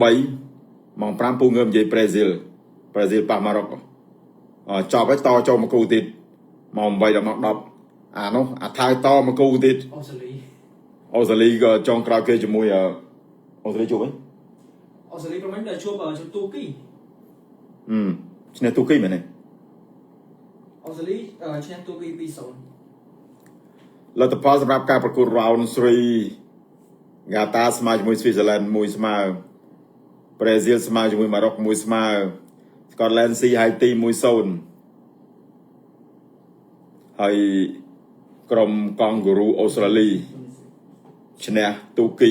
3ម៉ោង5ពូងើបនិយាយប្រេស៊ីលប្រេស៊ីលប៉ះម៉ារ៉ុកអចប់ហើយតចូលមកគូទៀតម៉ោង8ដល់ម៉ោង10អានោះអាថៅតមកគូទៀត អូស្ត្រាលី អូស្ត្រាលីក៏ចុងក្រោយគេជាមួយអូស្ត្រាលីជួបអី អូស្ត្រាលីប្រហែលដែលជួបជួបទូគី អឺឈ្នះទូគីមែនទេ អូស្ត្រាលីឈ្នះទូគី2-0 លទ្ធផលសម្រាប់ការប្រកួត round 3ហ្គាតាស្មើជាមួយស្វីហ្សឺឡែន1ស្មើប្រេស៊ីលស្មើជាមួយម៉ារ៉ុក1ស្មើស្កុតឡែនស៊ីហៃទី1-0ហើយក្រុមកង់ហ្គូរូអូស្ត្រាលីឈ្នះទូគី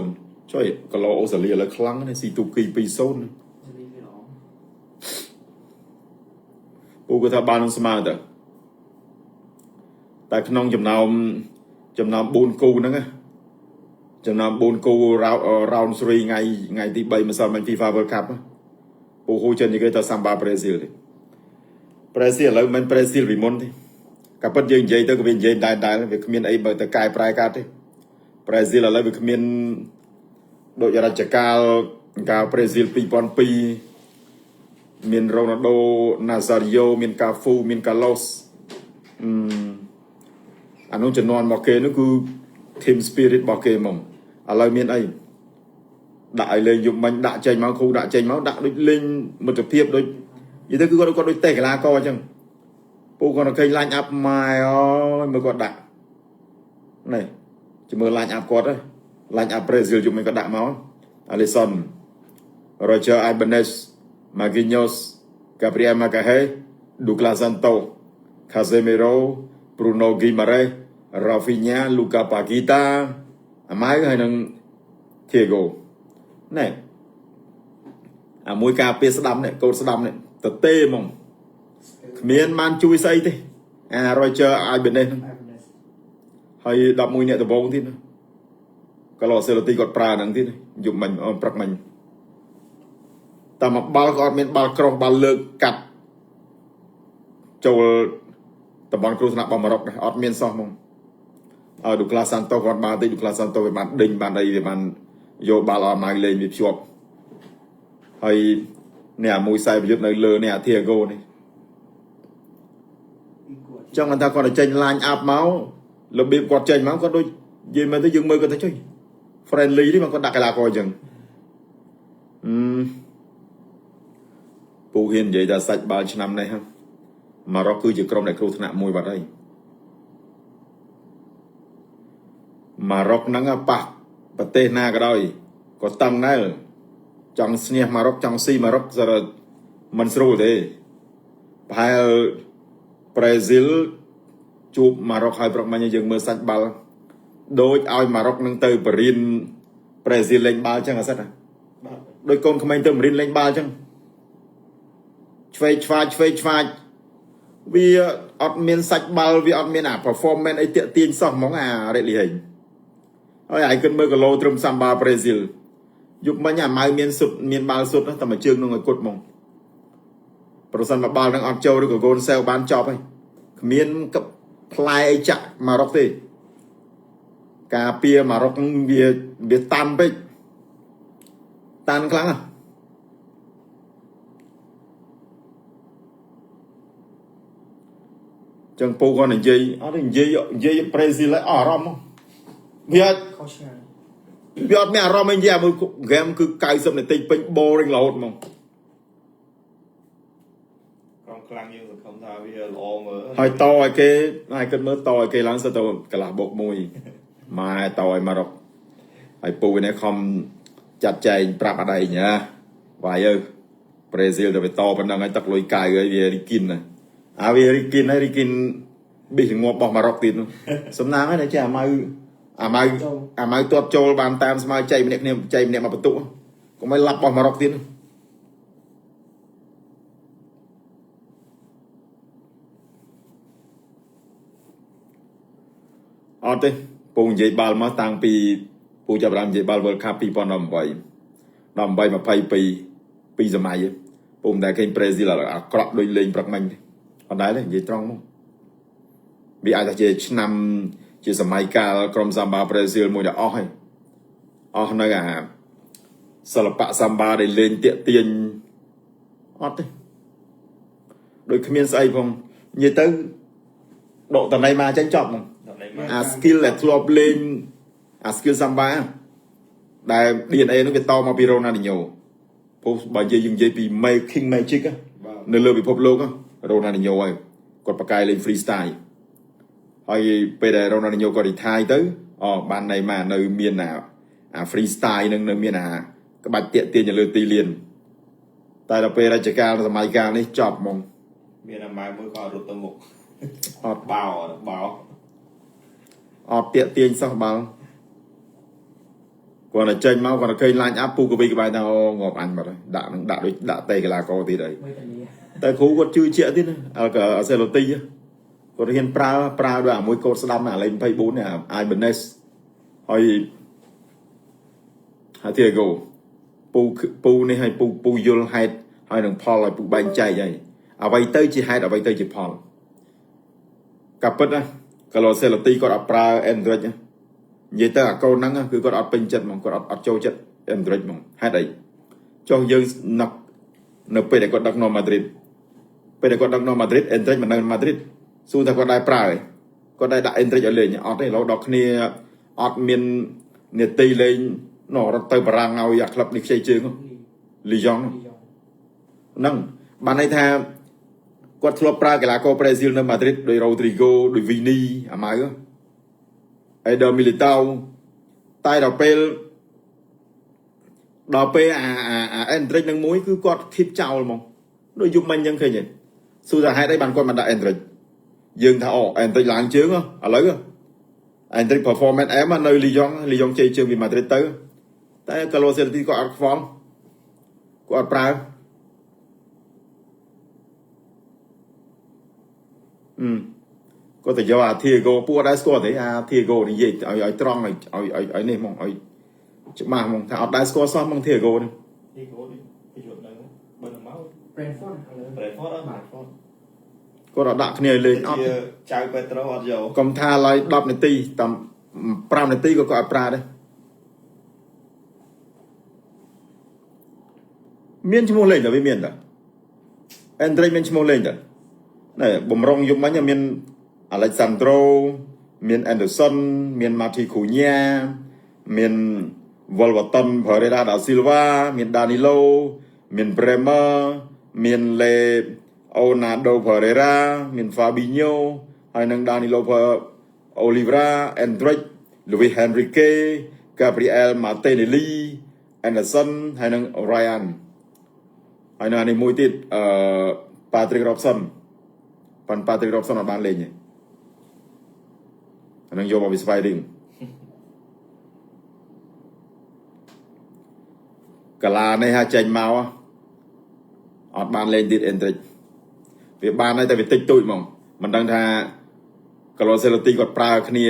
2-0ចុយកឡូអូស្ត្រាលីឥឡូវខ្លាំងណាស់ស៊ីទូគី2-0 អូស្ត្រាលីវាល្អ ពូគាត់ថាបាននឹងស្មើទៅតែក្នុងចំណោមចំណោម4គូហ្នឹងណាចំណោម4គូ round 3ថ្ងៃថ្ងៃទី3ម្សិលមិញ FIFA World Cup ណាពូហូចិននិយាយទៅសាំបាប្រេស៊ីលទេប្រេស៊ីលឥឡូវមិនមែនប្រេស៊ីលពីមុនទេកាពិតយើងនិយាយទៅក៏វានិយាយដែរដែរវាគ្មានអីបើទៅកែប្រែកាត់ទេប្រេស៊ីលឥឡូវវាគ្មានដូចរជ្ជកាលកាលប្រេស៊ីល2002មានរ៉ូណាល់ដូណាសារីយ៉ូមានកាហ្វូមានកាឡូសអឺអានោះជំនាន់របស់គេនោះគឺ team spirit របស់គេហ្មងឥឡូវមានអីដាក់ឲ្យលេងយប់មិញដាក់ចេញមកគ្រូដាក់ចេញមកដាក់ដូចលេងមិត្តភាពដូចនិយាយទៅគឺគាត់គាត់ដូចតេកីឡាករអញ្ចឹងពូគាត់ឃើញ line up ម៉ែអើយមើលគាត់ដាក់នេះជំរឿ line up គាត់ហ៎ line up Brazil យប់មិញគាត់ដាក់មក Alisson, Roger, Ibanez, Marquinhos, Gabriel Magalhaes, Douglas Santos, Casemiro, Bruno Guimaraes, Rafinha, Luca Paqueta អាម៉ៅហើយនឹង Thiago ណែអាមួយការពារស្ដាំនេះកូនស្ដាំនេះតទេហ្មងគ្មានបានជួយស្អីទេអា Roger Ibanez ហ្នឹង Ibanez ហើយ11អ្នកដំបងទៀតណាកាឡូសេឡូទីគាត់ប្រើហ្នឹងទៀតយប់មិញអឺព្រឹកមិញតែមកបាល់ក៏អត់មានបាល់ក្រោះបាល់លើកកាត់ចូលតំបន់គ្រោះថ្នាក់របស់ម៉ារ៉ុកដែរអត់មានសោះហ្មងឲ្យឌូក្លាសាន់តូគាត់បានតិចឌូក្លាសាន់តូវាបានដេញបានអីវាបានយកបាល់អត់មកលេងវាភ្ជាប់ហើយនេះអាមួយខ្សែប្រយុទ្ធនៅលើនេះអាធីអាហ្គូនេះ ចង់ថាគាត់ទៅចេញ line up មករបៀបគាត់ចេញមកគាត់ដូចនិយាយមែនទៅយើងមើលគាត់ទៅចុយ friendly នេះមកគាត់ដាក់កីឡាករអញ្ចឹងអឺពូហ៊ាននិយាយថាសាច់បាល់ឆ្នាំនេះហ្នឹងម៉ារ៉ុកគឺជាក្រុមដែលគ្រោះថ្នាក់មួយបាត់ហើយម៉ារ៉ុកហ្នឹងប៉ះប្រទេសណាក៏ដោយក៏តឹងដែរចង់ស្នះម៉ារ៉ុកចង់ស៊ីម៉ារ៉ុកសរមិនស្រួលទេប្រហែលប្រេស៊ីលជួបម៉ារ៉ុកហើយប្រុកមិញយើងមើលសាច់បាល់ដូចឲ្យម៉ារ៉ុកនឹងទៅបរៀនប្រេស៊ីលលេងបាល់ចឹងអត់សិតណា បាទ ដូចកូនក្មេងទៅបរៀនលេងបាល់ចឹងឆ្វេងឆ្វាយឆ្វេងឆ្វាយវាអត់មានសាច់បាល់វាអត់មានអា performance អីតាក់ទាញសោះហ្មងអារ៉េលីហេងហើយឯងគិតមើលគីឡូត្រឹមសាំបាប្រេស៊ីលយប់មិញអាម៉ៅមានសុតមានបាល់សុតតែមួយជើងនឹងឲ្យគត់ហ្មងប្រសិនបើបាល់នឹងអត់ចូលឬក៏កូនសែវបានចប់ហើយគ្មានកផ្លែអីចាក់ម៉ារ៉ុកទេការពារម៉ារ៉ុកហ្នឹងវាវាតាន់ពេកតាន់ខ្លាំងណាស់ចឹងពូគាត់និយាយអត់ទេនិយាយនិយាយប្រេស៊ីលឲ្យអស់អារម្មណ៍ហ្មងវាអត់ ខុសឆ្ងាយ វាអត់មានអារម្មណ៍អីនិយាយអាមួយហ្គេមគឺ90នាទីពេញ boring រហូតហ្មង ក្រុមខ្លាំងយើងសង្ឃឹមថាវាល្អមើល ហើយតឲ្យគេហើយគិតមើលតឲ្យគេឡើងសិតទៅកន្លះបុកមួយម៉ែតឲ្យម៉ារ៉ុកហើយពូនេះខំចាត់ចែងប្រាប់អដែងណាវាយអើប្រេស៊ីលទៅវាតប៉ុណ្ណឹងហើយទឹកលុយកៅហើយវារីគិនណាអាវារីគិនហើយរីគិនប៊ីសងាប់របស់ម៉ារ៉ុកទៀតនោះសំណាងហើយចេះអាម៉ៅអាម៉ៅអាម៉ៅទាត់ចូលបានតាមស្មើចៃម្នាក់គ្នាចៃម្នាក់មកបន្ទុកកុំឲ្យឡាប់របស់ម៉ារ៉ុកទៀតនោះ អត់ទេពូនិយាយបាល់មកតាំងពីពូចាប់ផ្ដើមនិយាយបាល់ World Cup 2018 18 22ពីរសម័យឯងពូមិនដែលឃើញប្រេស៊ីលអាក្រក់ដូចលេងព្រឹកមិញទេអត់ដែលទេនិយាយត្រង់មកវាអាចថាជាឆ្នាំជាសម័យកាលក្រុមសាំបាប្រេស៊ីលមួយដែលអស់ហើយអស់នៅអា សិល្បៈសាំបាដែលលេងតាក់ទាញអត់ទេដូចគ្មានស្អីផងនិយាយទៅដកតណៃមកចេញចប់ហ្មង ដល់នេះមក អា skill ដែលធ្លាប់លេងអា skill សាំបាដែល DNA នោះវាតមកពី Ronaldinho ព្រោះបើនិយាយយើងនិយាយពី making magic ណា បាទ នៅលើពិភពលោក Ronaldinho ហើយគាត់បកកាយលេង free style ហើយពេលដែល Ronaldinho គាត់ retire ទៅអូបានណៃម៉ានៅមានអា free style នឹងនៅមានអាក្បាច់តាក់ទាញនៅលើទីលានតែដល់ពេលរជ្ជកាលសម័យកាលនេះចប់ហ្មង មានអាម៉ែមួយក៏រត់ទៅមុខ អត់ បោបោ អត់តាក់ទាញសោះបាល់គាត់តែចេញមកគាត់តែឃើញ line up ពូកវីក្បែរថាអូងាប់អញបាត់ហើយដាក់នឹងដាក់ដូចដាក់តេកីឡាករទៀតហើយ មួយតានី តែគ្រូគាត់ជឿជាក់ទៀតណាអើក៏អាសេឡូទីគាត់ហ៊ានប្រើប្រើដោយអាមួយកូតស្ដាំអាលេខ24នេះអា Ibanez ហើយហើយ Thiago ពូពូនេះឲ្យពូពូយល់ហេតុហើយនឹងផលឲ្យពូបែងចែកហើយអ្វីទៅជាហេតុអ្វីទៅជាផលកាពិតណាកាឡូសេឡូទីគាត់អត់ប្រើ Android ណានិយាយទៅអាកូនហ្នឹងគឺគាត់អត់ពេញចិត្តហ្មងគាត់អត់ចូលចិត្ត Android ហ្មងហេតុអីចុះយើងនឹកនៅពេលដែលគាត់ដឹកនាំម៉ាឌ្រីត ពេលដែលគាត់ដឹកនាំម៉ាឌ្រីតអេនត្រិចមិននៅម៉ាឌ្រីតសួរថាគាត់ដែរប្រើឯងគាត់ដែរដាក់អេនត្រិចឲ្យលេងអត់ទេរហូតដល់គ្នាអត់មាននាទីលេងណរត់ទៅបារាំងឲ្យអាក្លឹបនេះខ្ចីជើងលីយ៉ុង លីយ៉ុង ហ្នឹងបានន័យថាគាត់ធ្លាប់ប្រើកីឡាករប្រេស៊ីលនៅម៉ាឌ្រីតដោយរ៉ូឌ្រីហ្គោដោយវីនីអាម៉ៅអេដឺមីលីតោតែដល់ពេលអាអេនត្រិចនឹងមួយគឺគាត់គៀបចោលហ្មងដូចយប់មិញអញ្ចឹងឃើញទេសួរថាហេតុអីបានគាត់មិនដាក់អេនត្រិចយើងថាអូអេនត្រិចឡើងជើងឥឡូវអេនត្រិច performance អែមនៅលីយ៉ុងលីយ៉ុងជ័យជើងពីម៉ាឌ្រីតទៅតែកាឡូសេលទីគាត់អត់ខ្វល់គាត់អត់ប្រើអឺគាត់ទៅយកអាធីហ្គោពួកអត់ដែរស្គាល់ទេអាធីហ្គោនិយាយឲ្យឲ្យត្រង់ឲ្យឲ្យឲ្យនេះហ្មងឲ្យច្បាស់ហ្មងថាអត់ដែរស្គាល់សោះហ្មងធីហ្គោនេះ ទីគោនេះប្រយុទ្ធនៅបើនៅមក Brentford ឥឡូវ Brentford អត់ Brentford គាត់អត់ដាក់គ្នាឲ្យលេងអត់ ជាចៅពេត្រូអត់យក កុំថាឡើយ10នាទីតាម5នាទីក៏គាត់អត់ប្រើដែរមានឈ្មោះលេងតើវាមានតើអេនដ្រិចមានឈ្មោះលេងតើណែបំរុងយប់មិញមានអាឡិចសាន់ដ្រូមានអេនឌឺសុនមានម៉ាធីគូញ៉ាមានវ៉លវ៉ាតុនផរេរ៉ាដាស៊ីលវ៉ាមានដានីឡូមានប្រេម៉ឺមានលេអូណាដូផរេរ៉ាមានហ្វាប៊ីញ៉ូហើយនឹងដានីឡូផអូលីវ៉ាអេនដ្រិចលូវីហេនរីកេហ្កាប្រ៊ីអែលម៉ាតេនេលីអេនឌឺសុនហើយនឹងរ៉ៃអានហើយនៅអានេះមួយទៀតអឺប៉ាទ្រីករ៉បសុនប៉ុន្តែប៉ាទ្រីករ៉បសុនអត់បានលេងទេអានឹងយកមកពីស្វាយរៀងកាឡានេះហាចេញមកអត់បានលេងទៀតអេនទ្រិចវាបានហើយតែវាតិចតួចហ្មងមិនដឹងថាកាឡូសេឡូទីគាត់ប្រើគ្នា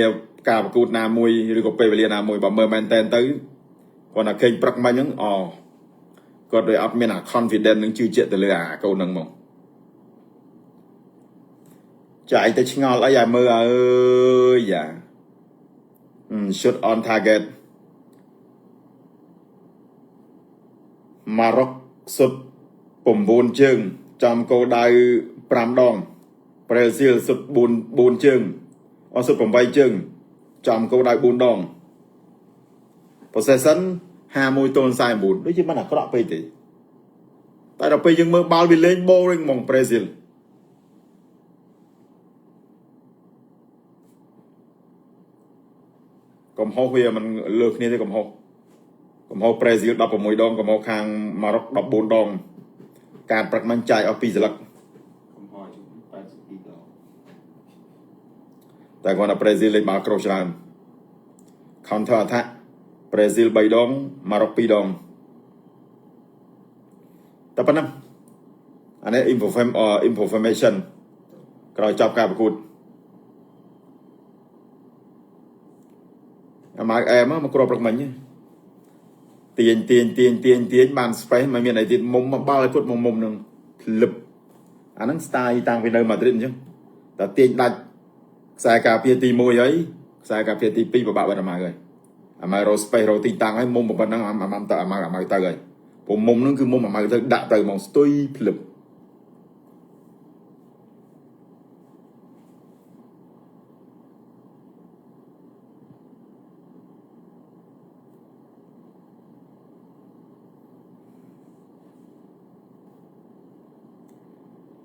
ការប្រកួតណាមួយឬក៏ពេលវេលាណាមួយបើមើលមែនតែនទៅគាត់តែឃើញព្រឹកមិញហ្នឹងអូគាត់ដូចអត់មានអា confidence នឹងជឿជាក់ទៅលើអាកូនហ្នឹងហ្មងចាយទៅឆ្ងល់អីឲ្យមើលអើយយ៉ា shoot on target ម៉ារុកសុទ្ធ9ជើងចំគោលដៅ5ដងប្រេស៊ីលសុទ្ធ4 4ជើងអស់សុទ្ធ8ជើងចំគោលដៅ4ដង possession 51ទល់49ដូចជាមិនអាក្រក់ពេកទេតែដល់ពេលយើងមើលបាល់វាលេង boring ហ្មងប្រេស៊ីលកំហុសវាមិនលើសគ្នាទេកំហុសកំហុសប្រេស៊ីល16ដងកំហុសខាងម៉ារុក14ដងការព្រឹកមិញចាយអស់2ស្លឹក កំហុស82ដង តែគាត់ថាប្រេស៊ីលលេងបាល់គ្រុសច្រើន counter attack ប្រេស៊ីល3ដងម៉ារុក2ដងតែប៉ុណ្ណឹងអានេះ information ក្រោយចប់ការប្រកួតអាម៉ៅអែមមកគ្រាប់ព្រឹកមិញទាញទាញទាញទាញទាញបាន space មិនមានអីទៀតមុំមកបាល់ឲ្យគាត់មកមុំនឹងភ្លឹបអាហ្នឹង style តាំងពីនៅម៉ាឌ្រីតអញ្ចឹងតែទាញដាច់ខ្សែការពារទី1ហើយខ្សែការពារទី2ពិបាកបាត់អាម៉ៅហើយ អាម៉ៅរក space រកទីតាំងហើយមុំប៉ុណ្ណឹងអាម៉ាំទៅអាម៉ៅអាម៉ៅទៅហើយព្រោះមុំហ្នឹងគឺមុំអាម៉ៅទៅដាក់ទៅហ្មងស្ទុយភ្លឹប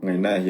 ថ្ងៃនេះ។